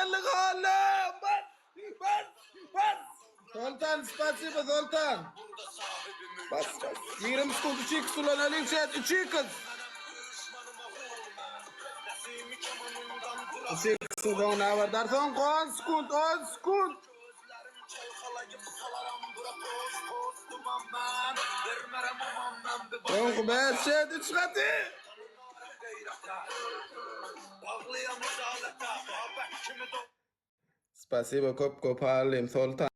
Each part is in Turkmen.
geldik Hallym. Bas, bas, bas. Soltan, spasibo Soltan. Bas, bas. 20 sekund 3x ulanalyň chat 3x. 3x soňuna habardar. Soňky 10 sekund, 10 sekund. Soňky 5 chat 3 gaty. Spasibo köp köp Hallym Soltan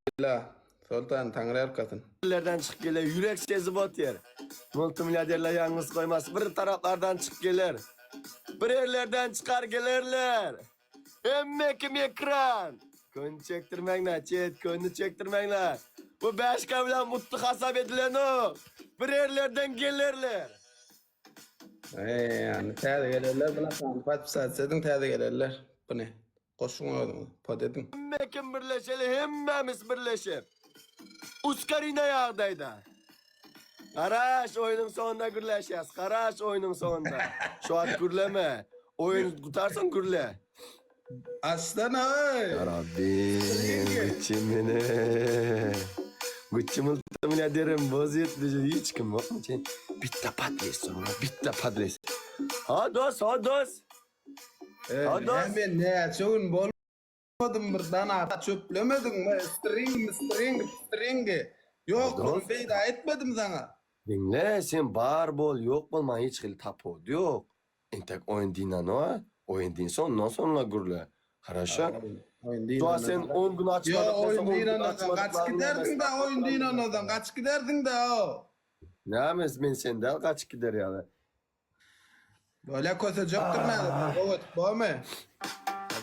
Soltan Taňry ýalkasyn. Ýerlerden çykyp geler, ýürek sezip otyr. Multimilliarderler ýalňyz goýmaz, bir taraplardan çykyp geler. Bir ýerlerden çykar gelerler. Hemme kim ekran. Könü çekdirmäňler, çet, könü çekdirmäňler. Bu bäşka bilen mutlu hasap edilenok. Bir ýerlerden gelerler. Eý, ýani täze gelenler buna sany podpisat ediň täze gelenler. Buny goşuň özüňiz, pod ediň. Hemme kim birleşeli hemmämiz birleşip. Uskarina ýagdaýda. Garaş oýnuň soňunda gürleşýäs. Garaş oýnuň soňunda. Şu wagt gürleme. Oýun gutarsaň gürle. Aslan aý. Ya Rabbim güççüm meni. Güççüm multimilliarderim boz ýetmejek hiç kim ýokmy sen? Bitta podles soňra bitta podles. Ha dos, ha dos. Ha dos. Men näçe gün bolmadym bir dana çöplemediňmi? String, string, string. Ýok, Dos. peýda etmedim saňa. Diňle, sen bar bol, ýok bol, maňa hiç hili tapawudy ýok. Entek oýun dynano, oýun dynsa ondan soňra gürle. Haraşo. Oýun Dua sen 10 gün açmadyk Ýok, bolsa oýun 10 gün dynandan açmadyk gaçyp giderdiň da, oýun dynandan gaçyp giderdiň da. Näme men sen däl gaçyp gider ýaly. Böyle kösejekdir näme? Gowy bolmy?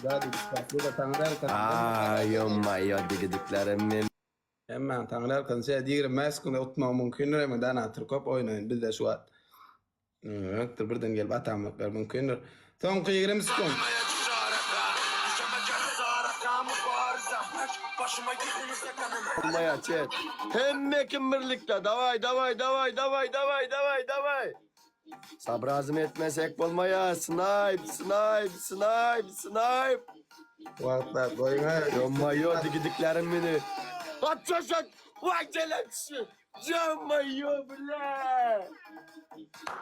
Hadi spasibo taňry ýalkasyn. Aý, ýo-maýo digidiklerim men. Hemmäň taňry ýalkasyn. Şeýle 25 günde utmagy mümkindir hem dana köp oýnaýyn bizde şu wagt. Öňdir birden gelip atamlyklar mümkindir. Soňky 20 sekund. Bolmaýar chat. Hemme kim birlikde. Daway daway daway daway daway daway daway. Sabr azim etmesek bolmaýar. Snipe snipe snipe snipe. Wagtlar goýuň. Ýo-maýo digidiklerim meni. Atşaşak. Vay kelepçi. Ýo-maýo bile.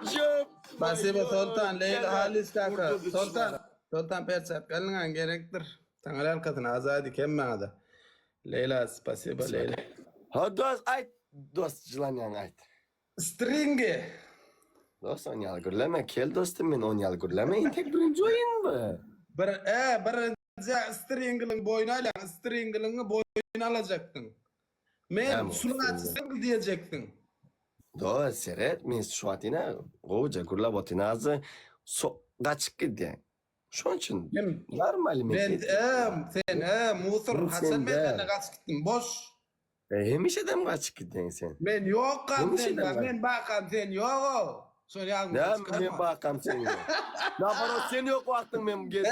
Ýo. Spasibo Sultan, Leýla Halis kaka. Sultan, Sultan perçatkalyňa gerekdir. Taňry ýalkasyn Azady hemmäňize. Leýla spasibo Leýla. Ha dost aýt dost jylanýaň aýt. Stringi. Dost on ýaly gürleme kel dostum men on ýaly gürleme entek birinji oýun bu. Bir e birinji stringiliň boýny alýaň stringiliňi boýny alajaksyň. Men Näme şuny string diýjeksiň. Dost seret men şu wagt ine gowja gürläp otyryn azı so gaçyp gidýäň. Şoň üçin Kim? normal men. Men e sen e musur Men haçan men sende. senden gaçyp gitdim boş. E, hemişedem gaçyp gidýäň sen. Men ýokkam sen Hemişedem bar gaç. men bakam sen ýok-ow. Şony ýadyňdan Näme men çykarma. bakam sen ýok. Naborot sen ýok wagtyň men He gezip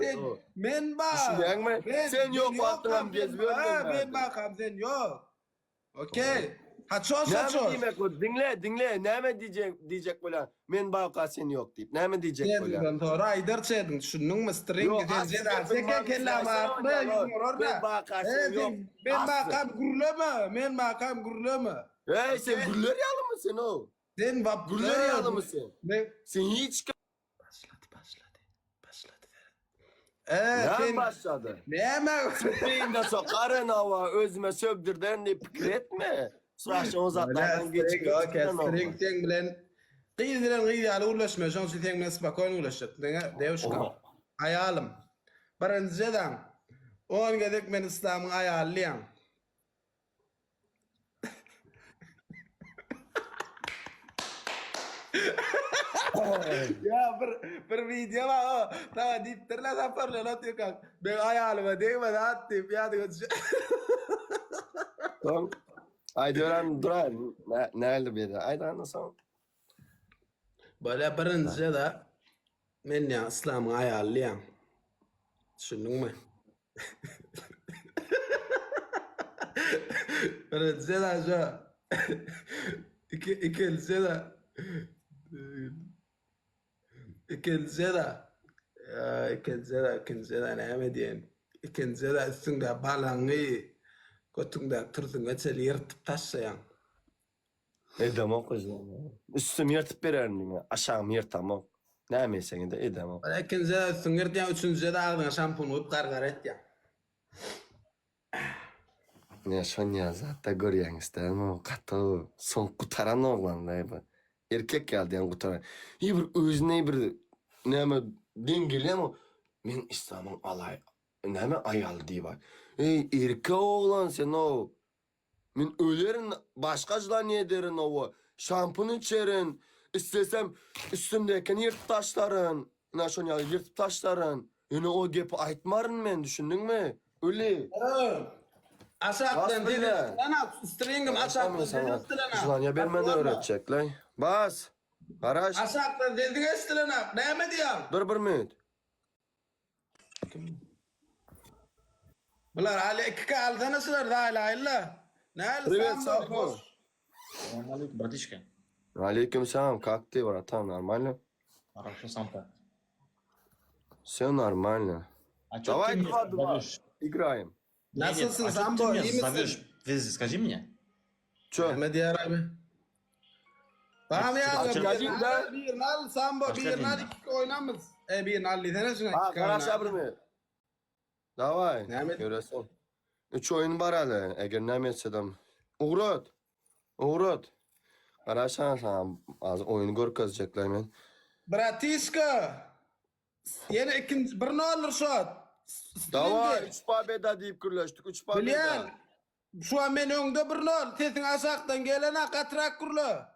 sen men bar. Düşünýäňmi? Men- Sen men ýok wagtyňam ýokkam, sen gezip bar. ýörmem He, Men bärde. bakam sen ýok. Okey. Haçan Näme haçan? diýmek bu? Diňle, diňle. Näme diýjek diýjek bolýan? Men baka sen ýok diýip. Näme diýjek bolýan? Sen sonra aýdar çediň, düşündiňmi? String Ýok, sen asly jeda gepiň çeken manysyny kelläme aýtsana atma, ondan, ýüzüň urar Men da. baka He, sen sen ýok. men Asly. bakam gürleme, men bakam gürleme. Hey sen güller ýalymy sen o? Sen bap Güller ýalymy sen? Men Sen hiç Başlady, başlady. Başlady Seret. Ee, Näme sen başlady? näme? Beýinde sokaryn awa özüme sögdürden diýip pikir etme. Suraşan o zatlardan geçip String, okey, geçip string sen bilen gyz bilen gyz ýaly gürleşme, şonuň üçin sen bilen spokojno gürleşjek. Diňe dewuşka. Aýalym. Birinji jezaň. 10 gezek men Islamyň aýaly diýýäň. Ya bir bir video bar o. Saňa diýipdirler saparlar otyrkaň. Men aýalyma degme zat diýip ýadyňa düşer. Soň aýdyberan durar. Näli bir ýerde aýdanda soň. Böyle birinji da men ýa Islamyň aýaly diýýän. Düşündiňmi? Birinji da şu. İki, ikinji de. İkinji de. Ikinji de, ikinji de näme diýen? Ikinjide üstüňde balaňy götüňdäki türsüňe çenli ýyrtyp taşlaýaň. Edemok özüm. Üstümi ýyrtyp bererin diňe, aşagymy ýyrtamok. Näme etseň-de edemok. Ikinjide üstüňi ýyrtýaň, üçünjide agzyňa şampun guýup gargara etýäň. Ine şonýa zatda görýäňiz dälmi o gaty soň gutaran oglanlaý bu. Erkek ýaly diýen gutaran. Hiý bir özüne bir näme deň gelýämi men islamyň alaý näme aýaly diýip aý. Eý erkek oglan sen o. Men ölerin başga jylan ederin owo. Şampun içerin. Islesem üstümdäkini ýyrtyp taşlaryn. Ine şonýaly ýyrtyp taşlaryn. Ýöne o gepi aýtmaryn men, düşündiňmi? Öli. Aşakdan dil üstüne stringim aşakdan dil üstüne. Jylanya bermeni öwretjekleý. Bas. Garaş. Aşakdan dil üstüne. Näme diýýäň? Dur bir minut. Bular hali 2K alsana şular zaýlaýylla. Näli Привет, Sambo. Салам алейкум, братишка. Алейкум салам, как ты, братан, нормально? Хорошо, сам как? Все нормально. А чё Давай ты меня 2-2. зовешь? Играем. Не, нет, Nasılsın а чё Sambo, ты меня iyi misin? зовешь? Вези, скажи мне. Çö. Näme diýer abi? Tamam ya. Açar- Bir al, bir al Sambo, Başka bir al birini. iki oynamız. E bir al desene şuna. Ha, iki garaş oyna. bir mi? Davay. Näme? Göresin. 3 oyun bar hali. Eger näme etsedem. Ugrat. Ugrat. Garaşan sana az oyun görkezjekler men. Bratişka. Ýene ikinji bir noldur şot. Davay 3 pobeda diýip gürleşdik. 3 pobeda. Bilýän. Şu an men öňde bir nol. Sesiň aşakdan gelene gatyrak gürle.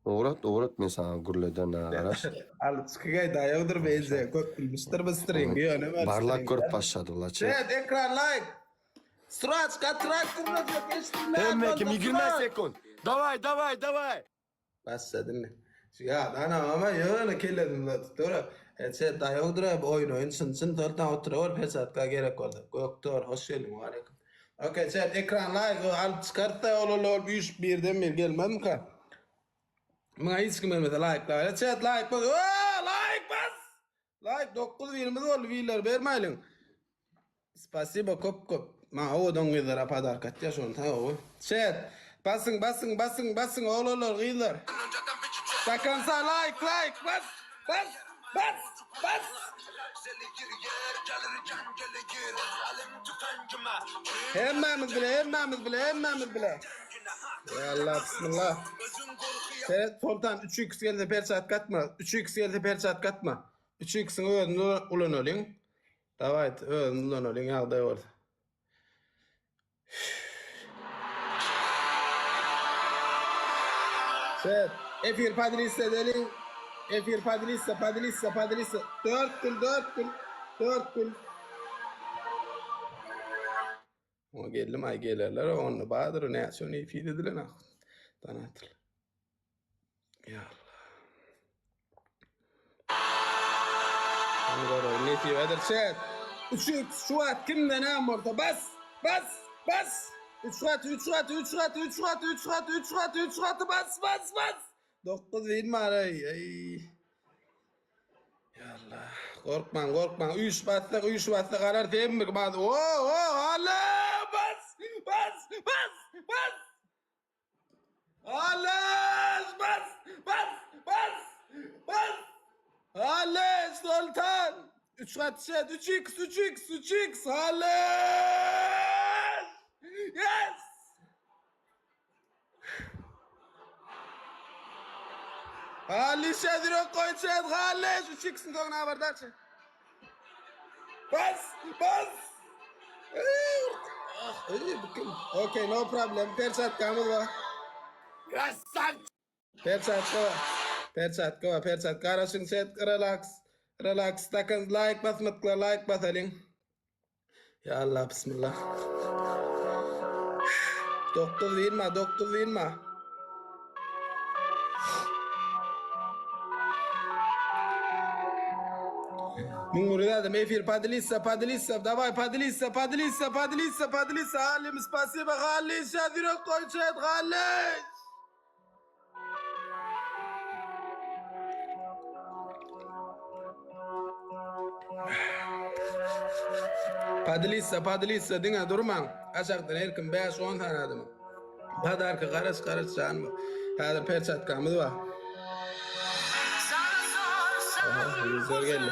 Ugrat, ugrat men sana gürleden ha, garaş. Al çykygaý daýawdyr beýle köp bilmişdir bu string ýöne. Barlak görüp başladı ula çe. Evet ekran like. Suraç gatyrak gürle. Hemme kim 20 sekund. Davay, davay, davay. Başladın. Ya ana ama ýöne kelledim dur. Etse daýawdyr abi oýun oýun çyn çyn tortan oturar perçatka gerek boldy. Göktor hoş geldiň aleyküm. Okey chat ekran like alyp çykartsa ol ol ol 3 birden bir gelmezmika? Muňa hiç kim gelmese like like. Chat like bas. Oo, like bas. Like 9 birimiz boldy birler bermäýliň. Spasibo köp köp. Ma owadan gyzlara podarka atýar şony ta owy. Chat basyň basyň basyň basyň oglanlar gyzlar. Dakansa like like bas bas bas bas. Hemmämiz bile hemmämiz bile hemmämiz bile. Ya Allah bismillah. Seret Sultan 3x gelse perçat katma. 3x gelse perçat katma. 3x'iň özüni ulanalyň. Daway özüni ulanalyň ýagdaý bolsa. Set. Efir padrissa edelim. Efir padrissa padrissa padrissa. 4 gül 4 gül 4 gül. O geldim ay gelerler onu Bahadır ne şonu efir edilen ah. Tanatıl. Ya Allah. Nesip eder chat. 3 şu at kimden hem bolsa bas bas bas. 3 kat 3 kat 3 kat 3 kat 3 kat 3 kat 3 kat bas bas bas. 9 verme ay ay. Ya Allah. Korkman korkman. 3 bassak 3 bassak karar temmik bas. Oo oo Allah bas bas bas bas. Allah bas bas bas bas. Allah Sultan. 3 kat şey 3x 3x 3x Allah. Yes. Halis şediro koy şed halis 3x'in soňuna habardarçy. Bas bas. Ah, Okay, no problem. Perçatkamyz bar. Perçatka bar. Perçatka bar. Perçatka garaşyň chat relax. Relax. Takın like basmadyk like basalyň. Ya Allah bismillah. 9 verme, 9 verme. Müň adam efir поделиться, поделиться, давай поделиться, поделиться, поделиться, поделиться. Halim, спасибо, Halis, şadirok koy chat, Halis. Podlissa, podlissa diňe durmaň. Aşakdan her kim 5-10 sany adama. Podarka garaş garaş janym. Häzir perçatkamyz bar. Aha, ýüzler geldi.